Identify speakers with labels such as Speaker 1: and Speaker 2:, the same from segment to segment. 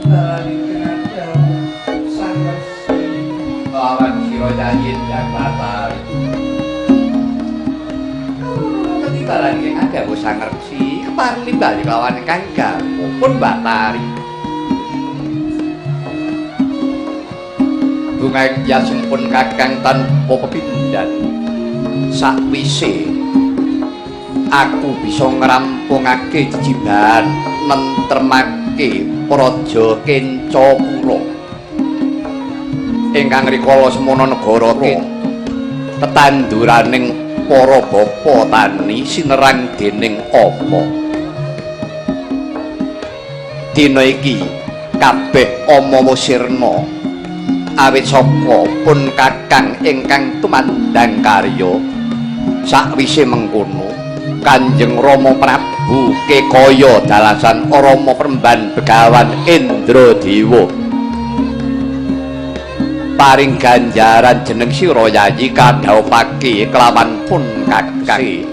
Speaker 1: Timbali dengan dawuh Sang Resi
Speaker 2: lawan sira Yayi Endang Batari. Ketimbalan ingkang dawuh Sang Resi kepareng nimbali kelawan ingkang garwa pun Batari. Bunga yasung pun kakang tanpa pepindhan. Sakwise aku bisa ngrampungake jejibahan nentremake Praja Kencapura ingkang rikala semana negara tetanduraning para bapa tani sinerang dening apa. Dina iki kabeh ama sirna awit saka pun kakang ingkang tumandang karya. Sakwise mengkono Kanjeng Rama Prabu Kekaya dalasan Rama Premban Begawan Indradewa paring ganjaran jeneng sira Yayi kadhawuhake kelawan pun kakang.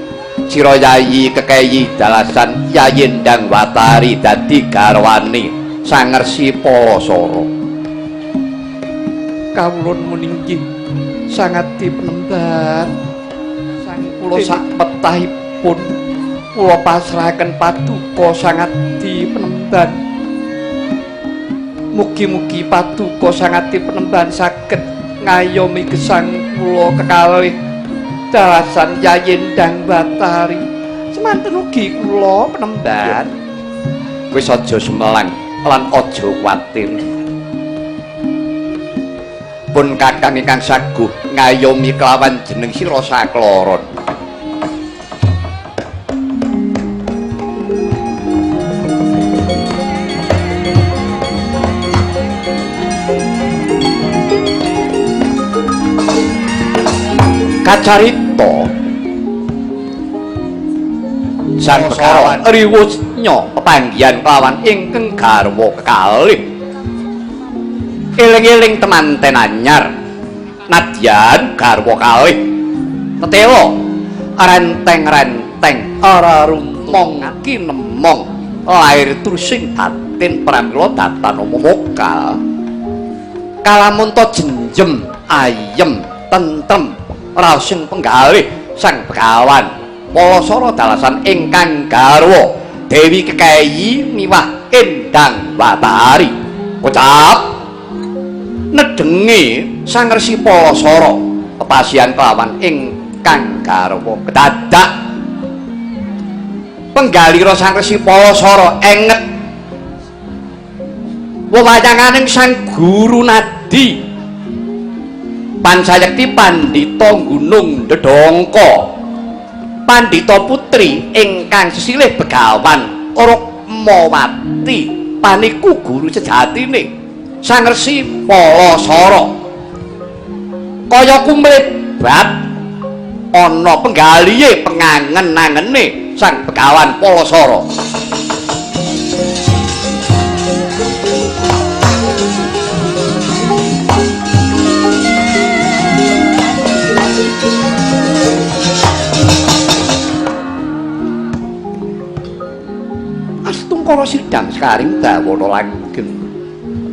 Speaker 2: Sira Yayi kekeyi dalasan Yayi Endang Watari dadi garwane Sang Resi Palasara. Kawulun muninggih sangati penemban sang kula sak petahipun kula pasrahaken paduka sangati penemban. Mugi-mugi paduka sangati penemban saged ngayomi gesang kula kekalih dalasan Yayi Endang Batari. Semanten ugi kula penemban. Wis aja sumelang lan aja kuwatir. Pun kakang ingkang saguh ngayomi kelawan jeneng sira sakloron. Kacarita Sang Begawan riwusnya pepanggihan kelawan ingkang garwa kekalih. Eling-eling temanten anyar nadyan garwa kalih tetela renteng-renteng ora rumong kinemong lair trusing batin pramila datan mokal kalamunta jenjem ayem tentrem raosing penggalih Sang Begawan Palasara dalasan ingkang garwa Dewi Kekeyi miwah Endang Batari. Kocap nedenge Sang Resi Palasara pepasihan kelawan ingkang garwa kedadak penggalira Sang Resi Palasara enget wewayanganing Sang Guru Nadi pansayekti pandhita gunung Dedongko pandhita putri ingkang sesilih Begawan Rukmawati paniku guru sejatine Sang Resi Palasara. Kaya kumlebat ana penggalihe pengangen-angene Sang Begawan Palasara. Astungkara sidang sekaring bawana langgeng.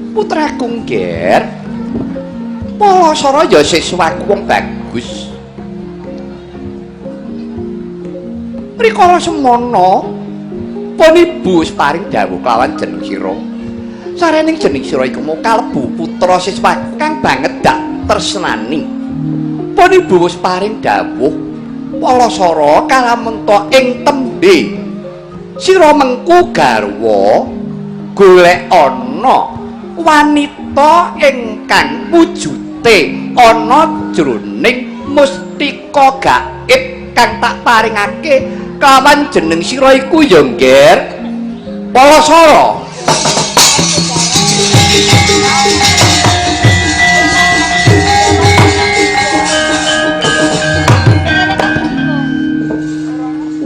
Speaker 2: Putraku ngger Palasara ya siswaku wong bagus. Rikala semana pun ibu wis paring dawuh kelawan jeneng sira. Sarening jeneng sira iku mau kalebu putra siswaku kang banget dak tresnani. Pun ibu wis paring dawuh Palasara kalamunta ing tembe sira mengku garwa golek ana wanita ingkang wujute ana jroning mustika gaib kang tak paringake kelawan jeneng sira iku ya ngger Palasara.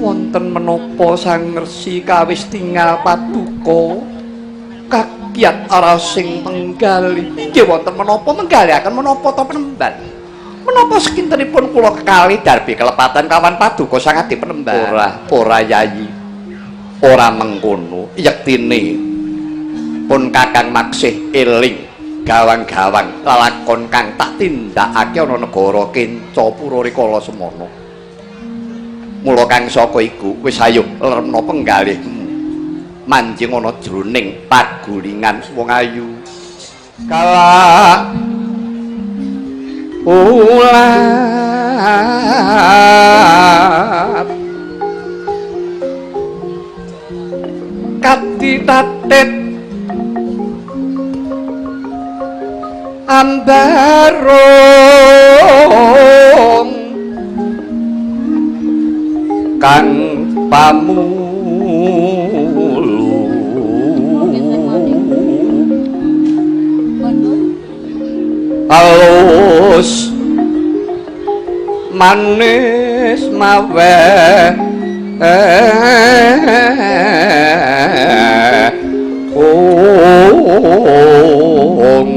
Speaker 2: Wonten menapa Sang Resi kawis tingal paduka kakiat ora sing menggali? Inggih wonten menapa menggaliaken menapa ta penemban? Menapa sekintenipun kula kekalih darbi kelepatan kawan paduka Sang Adi Penemban? Ora, ora Yayi. Ora mengkono yektine. Pun Kakang maksih eling gawang-gawang lalakon kang tak tindakake ana negara Kencapura rikala semana. Mula kang saka iku wis ayo leremna penggalihmu. Manjing ana jroning pagulingan wong ayu. Kala ulat katitatet ambarung kang pamulu alus manis mawe ong ong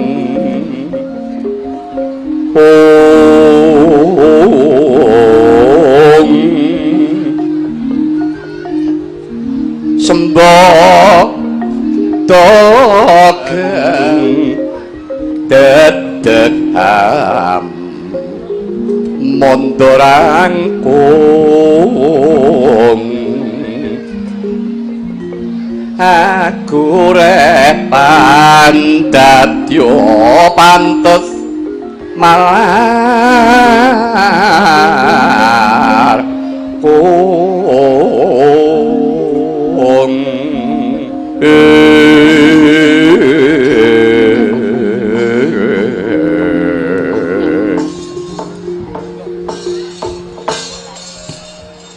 Speaker 2: sembah dogeng dedeg ham mondorangkung aku repan dadyo pantes malar kung.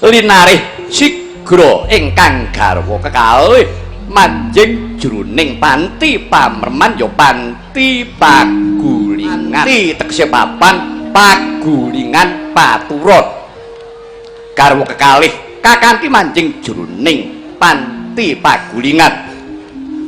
Speaker 2: Linarih sigra ingkang garwa kekalih manjing jroning panti pamerman ya panti pagulingan. Panti tegese papan, pagulingan paturon. Garwa kekalih kakanthi manjing jroning panti pagulingan.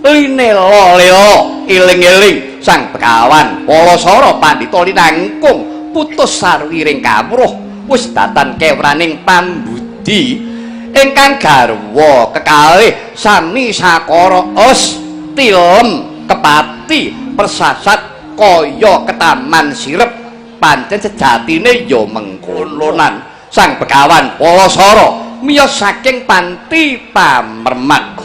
Speaker 2: Linela leo eling-eling sang Begawan Palasara pandhita linangkung putus sarwiring kawruh wis datan kewraning pambudi ingkang garwa kekalih sami sakara os tilem kepati persasat kaya ketaman sirep pancen sejatine ya mengkononan sang Begawan Palasara miyos saking panti pamerman.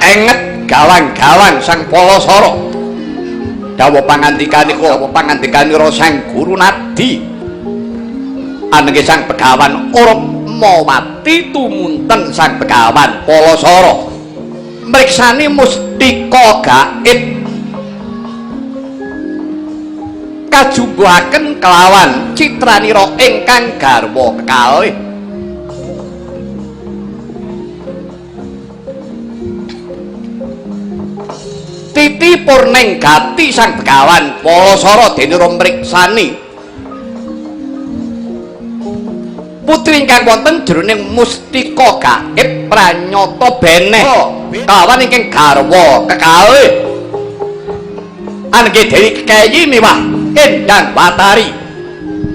Speaker 2: Enget gawang-gawang sang Palasara dawuh pangandikanika pangandikanira sang Guru Nadi anenge sang Begawan Urmawati tumunten sang Begawan Palasara mriksani mustika gaib kajumbuhaken kelawan citranira ingkang garwa kekalih. Titi purning gati sang Begawan Palasara denira mriksani putri ingkang wonten jroning mustika gaib pranyata beneh kawan ingkang garwa kekalih anggih Dewi Kekeyi miwah Endang Batari.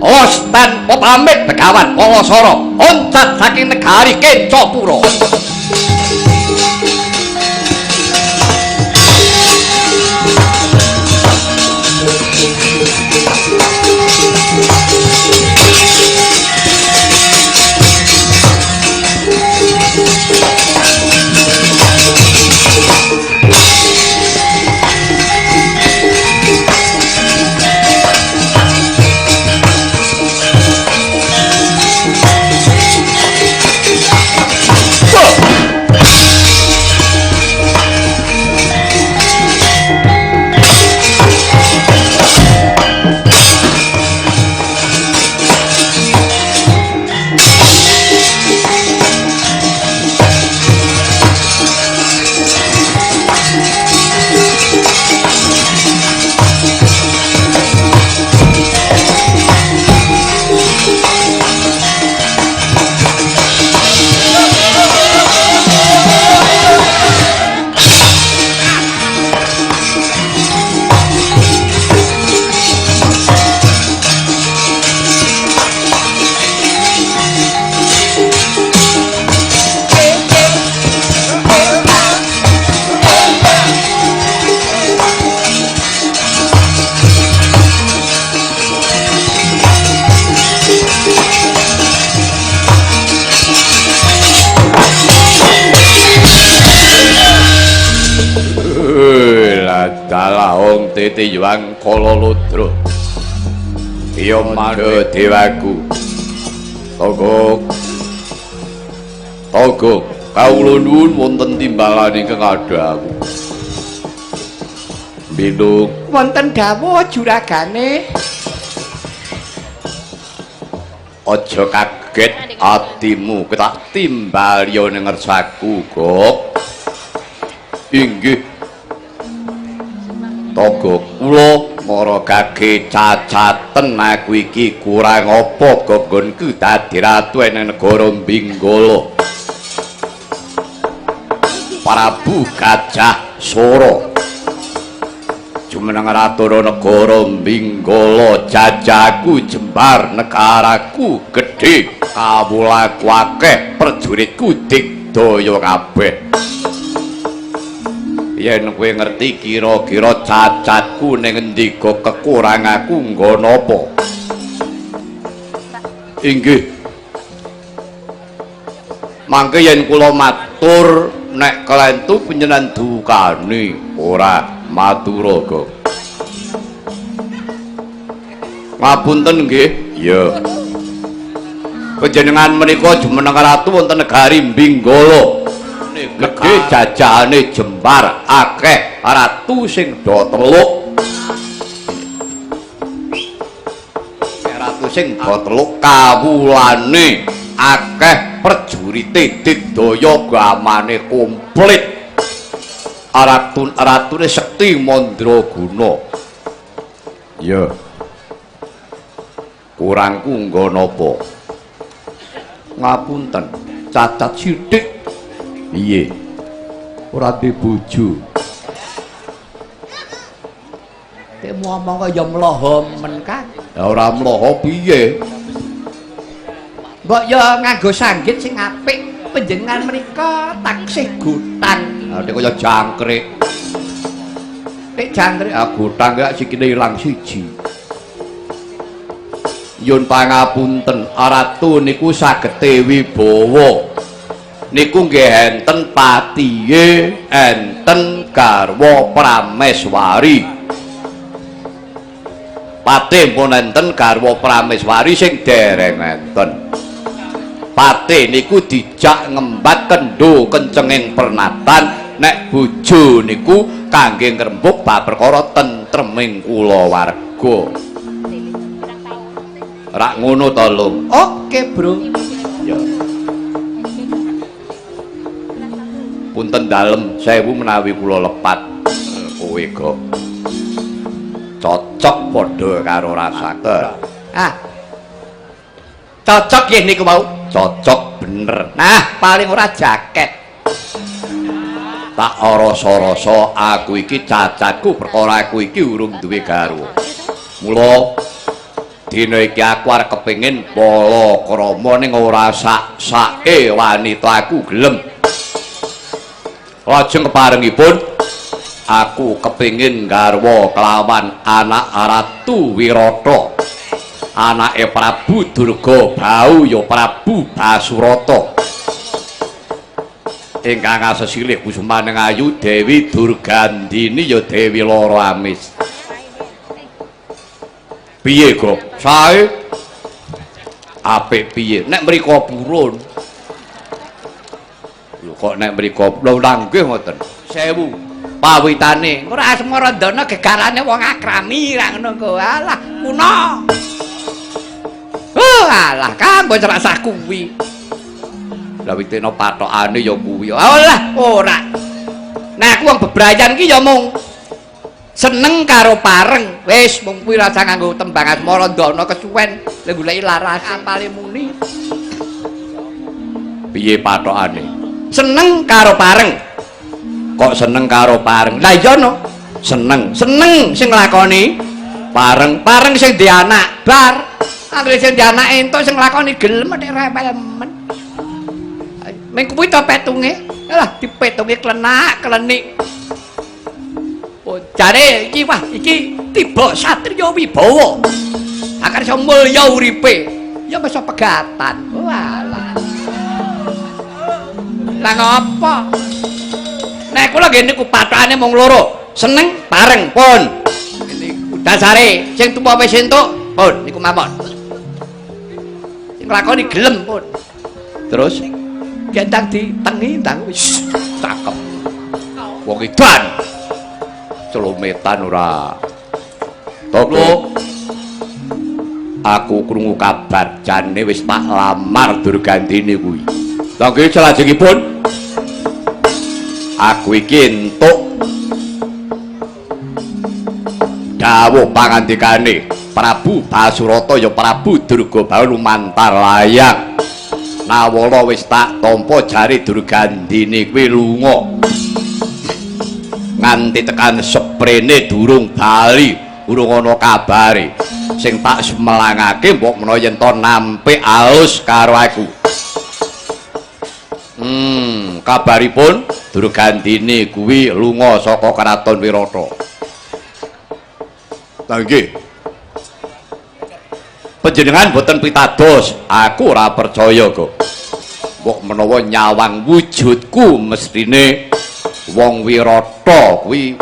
Speaker 2: Os tanpa pamit Begawan Palasara oncat saking negari Kencapura. tete Hyang Kala Ludra. Iya madha dewaku. Togok. Togok, kawula nuwun wonten timbalan ingkang adhawu. Binung
Speaker 1: wonten dawuh juragane.
Speaker 2: Aja kaget atimu, tak timbal ya ning ngersaku, Gok. Inggih. Togok, kula maragake cacaten aku iki kurang apa gonggonku dadi ratu ing negara Binggala. Prabu Gajah Sora jumeneng ratu negara Binggala, jajaku jembar, negaraku gedhe, kawulaku akeh, prajuritku digdaya kabeh. Yen kowe ngerti kira-kira cacatku ning endi, kekuranganku nggo napa? Inggih. Mangke yen kula matur nek kelentu panjenengan dukani, ora matura kok. Ngapunten nggih. Iya. Panjenengan menika jumeneng ratu wonten negari Binggala. Gedhe jajahane jembar, akeh ratu sing do teluk. Ratu sing do teluk kawulane akeh prajurite digdaya gamane komplit. Ratune sekti mandraguna. Iya. Kurangku nggo napa? Ngapunten, cacat sithik. Piye? Ora duwe bojo.
Speaker 1: Tekmu omong kaya mloho men, Kang.
Speaker 2: Lah ora mloho piye?
Speaker 1: Mbok ya nganggo sanggit sing apik, panjenengan menika taksih gotang.
Speaker 2: Lah nek kaya jangkrik.
Speaker 1: Nek jangkrik
Speaker 2: ah gotang gak sikile ilang siji. Nyun pangapunten, ratu niku sagete wibawa. Niku nggih enten patihe, enten garwa prameswari. Patih pun enten garwa prameswari sing dereng enten. Patih niku dijak ngembat kendho kencenging pernatan, nek bojo niku kangge ngrembug bab perkara tentreming kulawarga. Rak ngono to, Lung?
Speaker 1: Oke, Bro.
Speaker 2: Ya. Punten dalem sewu menawi kula lepat. Kowe kok cocok padha karo rasake.
Speaker 1: Ah. Cocok nggih niku mau.
Speaker 2: Cocok bener.
Speaker 1: Nah, paling ora jaket.
Speaker 2: Tak rasa-rasa aku iki cacatku perkara aku iki urung duwe garwa. Mula dina iki aku arep kepengin palakrama ning ora sak-sake wanita aku gelem. Lajeng keparengipun aku kepengin garwa kelawan anak Ratu Wirata, anake Prabu Durga Bau ya Prabu Basurata, ingkang asesilih kusumaning ayu Dewi Durgandini ya Dewi Loro Amis. Piye kok? Sae apik piye? Nek mriko purun. Lho kok nek mriko lho nggih ngoten.
Speaker 1: Sewu pawitane ora asmarandana gegarane wong akrami ra ngono kok. Alah kuno. Oh alah kang mbok rasah kuwi.
Speaker 2: Lah witena patokane ya kuwi.
Speaker 1: Alah ora. Nah aku wong bebrayan ki ya mung seneng karo pareng. Wis mung kuwi rasa nganggo tembang asmarandana kesuwen lha goleki laras apale muni.
Speaker 2: Piye patokane?
Speaker 1: Seneng karo pareng.
Speaker 2: Kok seneng karo pareng?
Speaker 1: Lah iya no.
Speaker 2: Seneng.
Speaker 1: Seneng sing nglakoni
Speaker 2: pareng,
Speaker 1: pareng sing di anak bar. Anggere sing di anak entuk sing nglakoni gelem nek rewel men. Ming kuwi to petunge. Lah dipetunge klenak klenik. Oh, jare iki wah iki tiba satriya wibawa. Akan iso mulya uripe. Ya masa pegatan. Walah. Lah ngopo? Nek kula nggih niku pathokane mung loro, seneng pareng pun. Dasare sing tuwa wis entuk, pun niku mawon. Sing nglakoni gelem pun. Terus gendang ditengi ndang wis cakep. Wong edan. Celometan ora. Toko. Aku krungu kabar jane wis tak lamar Durgandini kuwi. Lha nggih salajengipun aku iki entuk dawuh pangandikane Prabu Basurata ya Prabu Durgabahu lumantar layang. Nawala wis tak tampa jare Durgandini kuwi lunga. Nganti tekan seprene durung bali, urung ana kabare. Sing tak semelangake mbok menawa yen to nampik alus karo aku. Kabaripun Durgandini kuwi lunga saka Kraton Wirata. Lah nggih. Panjenengan boten pitados, aku ora percaya kok. Mbok menawa nyawang wujudku mestine wong Wirata kuwi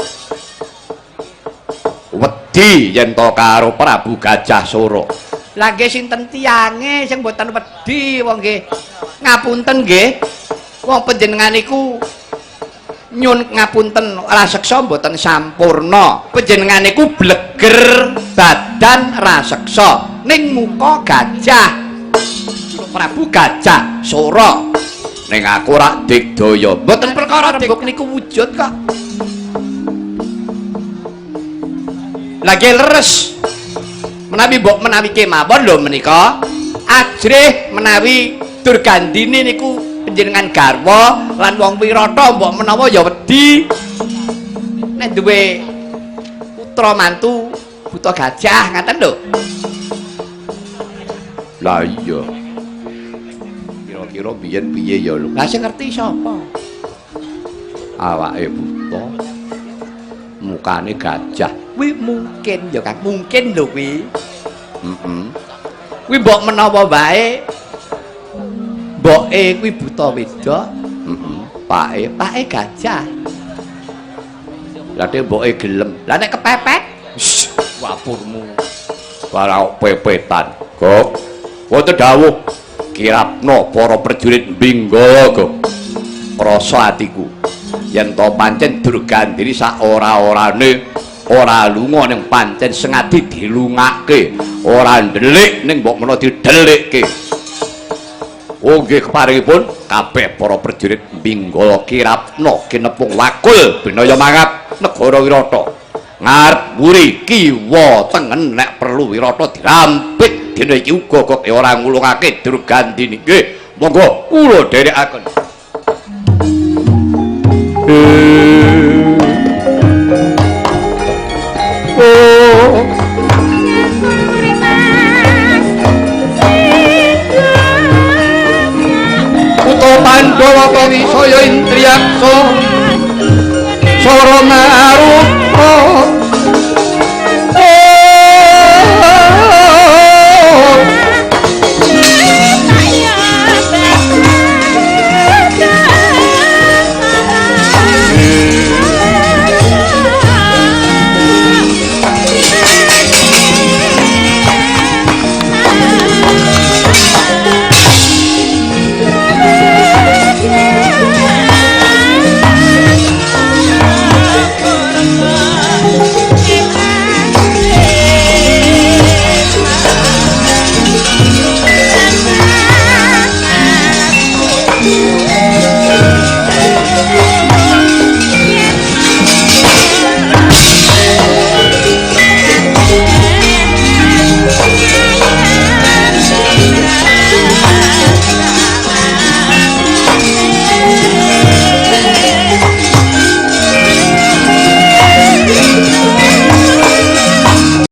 Speaker 1: wedi yen to karo Prabu Gajah Sora. Lah nggih sinten tiyange sing mboten wedi wong nggih. Ngapunten nggih. Wong panjenengan niku nyun ngapunten raseksa mboten sampurna. Panjenengan niku bleger badan raseksa ning muka gajah. Prabu Gajah Sora. Ning aku rak digdaya. Mboten perkara rembug niku wujud kok. Lagi leres menawi mbok menawi kemawon lho menika ajrih menawi Durgandini niku panjenengan garwa lan wong Wirata mbok menawa ya wedi nek duwe putra mantu buta gajah ngaten lho. Lah iya kira-kira biyen piye ya lho. Lah sing ngerti sapa? Awake buta mukane gajah. Kuwi mungkin ya Kang, mungkin lho kuwi. Kuwi mbok menawa wae mboke kuwi buta wedok, pake, pake gajah. Lah nek mboke gelem, lah nek kepepet, wapurmu. Ora pepetan. Gok. Wonten dawuh kirapna para prajurit Binggala, Gok. Krasa atiku yen to pancen Durgandini sak ora-orane ora lunga ning pancen sengadi dilungake, ora ndelik ning mbok menawa didelikke. Oh nggih keparingipun kabeh para prajurit Binggala kirapna kinepung wakul binaya mangap negara Wirata. Ngarep mburi kiwa tengen nek perlu Wirata dirampit dina iki uga kok ora ngulungake Durgandini. Nggih, monggo kula dherekaken. Oh. Kutha Pandhawa kawisaya Indriyaksa Sora